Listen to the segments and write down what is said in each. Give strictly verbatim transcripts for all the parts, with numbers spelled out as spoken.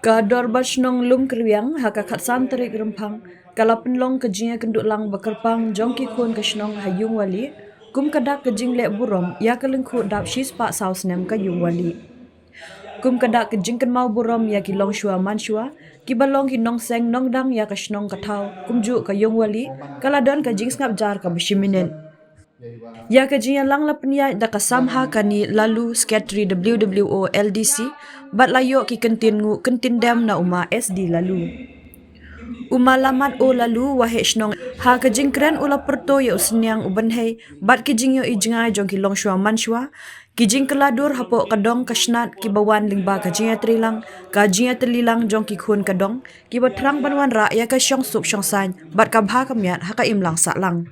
Ka Dorbar Shnong Lumkyrwiang ha ka khatsan tarik Rymphang ka la pynlong ka jingïakynduh lang ba kyrpang jong ki khun ka shnong ha Yungwali, kum ka dak ka jingleh burom ïa ka lyngkhuh dap shispah saw snem ka Yungwali. Kum ka dak ka jingkynmaw burom ïa ki longshuwa manshuwa, ki ba long ki nongseng nongdang ïa ka shnong ka thaw, kumjuh ka Yungwali, ka la don ka jingsngap jar kaba shiminit. Ïa ka jingïalang la pynïaid da ka Samha Kani Lalu, Secretary W W O L D C, bad la ïoh ki kyntien nguh kyntien dem na u Ma S D Lalu. U Ma Lamat O Lalu, Waheh Shnong, ha ka jingkren u la pyrto ïa u synñiang u bynhei bad ki jingïohi jngai jong ki longshuwa manshuwa, ki jingkylla dur hapoh ka dong ka snat ki ba wan lyngba ka jingïatreilang, ka jingïatylli lang jong ki khun ka dong, ki ba thrang ban wanrah ïa ka shongsuk shongsaiñ bad ka bha ka miat ha ka imlang sahlang.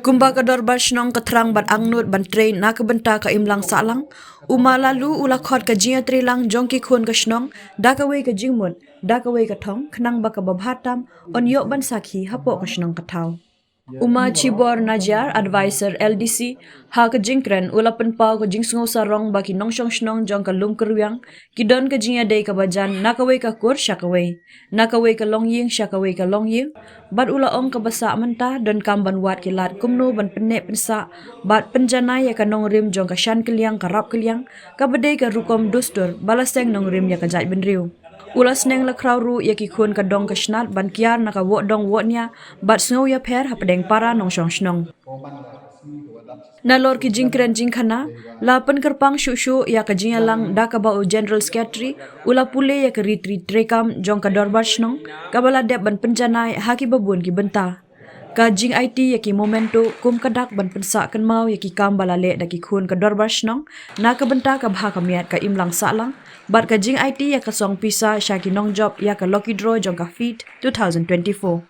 Kumba ka Dorbar Shnong ka thrang bad angnud ban trei na ka bynta ka imlang sahlang, u Ma Lalu u la khot ka jingïatreilang jong ki khun ka shnong da kawei ka jingmut, da kawei ka thong, khnang ba kaba bha tam yn ïoh ban sakhi hapoh ka shnong ka thaw. U Ma Chibor Najiar, Advisor L D C, ha ka jingkren u la pynpaw ka jingsngew sarong ba ki nongshong shnong jong ka Lumkyrwiang ki don ka jingïadei kaba jan na kawei ka kur sha kawei, na kawei ka longïing sha kawei ka longïing, bad u la ong kaba sah mynta donkam ban wad ki lad kumno ban pynneh pynsah bad pynjanai ïa ka nongrim jong ka shan kylliang ka rap kylliang, kaba dei ka rukom dustur ba la seng nongrim ïa ka jaitbynriew. U la sneng la khraw ruh ïa ki khun ka dong ka snat ban kiar na ka woh dong woh nia bad sngew ïapher hapdeng para nongshong shnong. Nalor ki jingkren jingkhana, la pynkyrpang shuh shuh ïa ka jingïalang da kaba u General Secretary u la pule ïa ka ri treikam jong ka Dorbar Shnong kaba la dep ban pynjanai ha ki babun ki bynta. Ka jingaiti ïa ki memento kum ka dak ban pynsah kynmaw ïa ki kam ba la leh da ki khun ka Dorbar Shnong na ka bynta ka bha ka miat ka imlang sahlang, bad ka jingaiti ïa ka song pisa sha ki nongjop ïa ka Lucky Draw jong ka FIT two thousand twenty-four.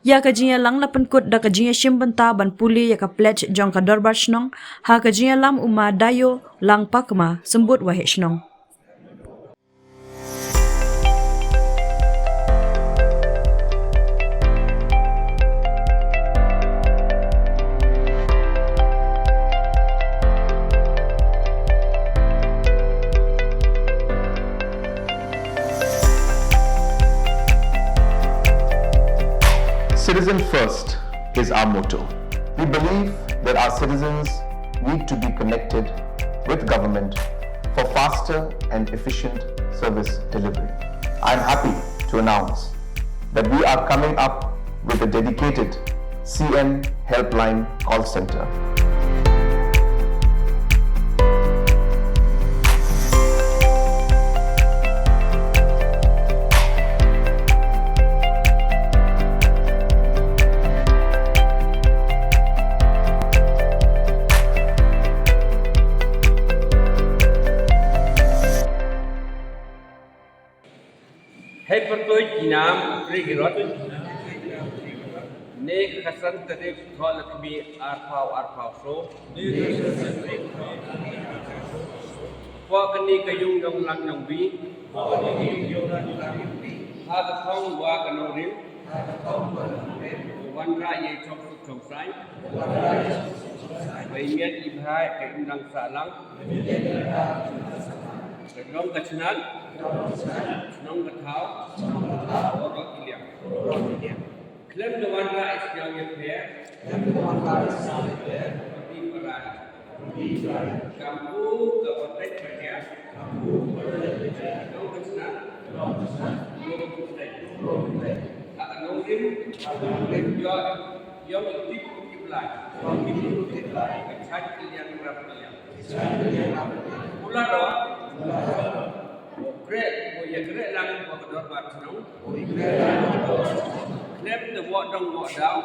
Ïa ka jingïalang la pynkut da ka jingïashim bynta ban pule ïa ka pledge jong ka Dorbar Shnong ha ka jingïalam u Ma Dayo Langpakma, Symbud Waheh Shnong. Citizen first is our motto. We believe that our citizens need to be connected with government for faster and efficient service delivery. I am happy to announce that we are coming up with a dedicated C M Helpline call center. Hei pyrtuid i nam u Trei Kirot. Ne ka khatsan tarik Dholakhmi arphaw arphaw so. Pok kani ka yung yong lang yong bi. Ha ka thong wa ka nongrim. Wanrah ïa i chong suk chong sain. Ba i miat i bha ka imlang sahlang. Ka dong ka chnat, nong ka thaw, wa ka kiliang. Khlem da wanrah i sñiaw ïapher, di parai. Kam u ka patek patek, nong ka chnat, nong ka patek. Ha ka nongrim, ïa, ïa i tip u tip lai. Ka chait kiliang rap kiliang. Kular ro. Kreh, ko ïa kreh lang ko ka dorbar chnong. Khlem da woh dong woh daw.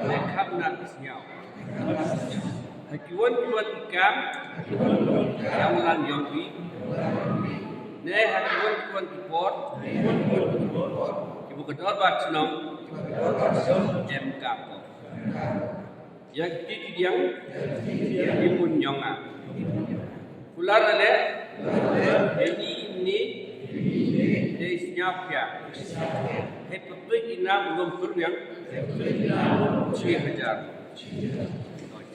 Ne kham na ka sñiaw. Ha kiwon kiwon ki kam. Yong lang yong bi. Ne ha kiwon kiwon ki por. Kiba ka dorbar chnong. Em kam ko. Ïa ki ki diang, ki mun ñiong nga. Kular ale, ïa i ni, dei sñiaw pia. Hei pyrtuid i nam u Lumkyrwiang, chi hajar.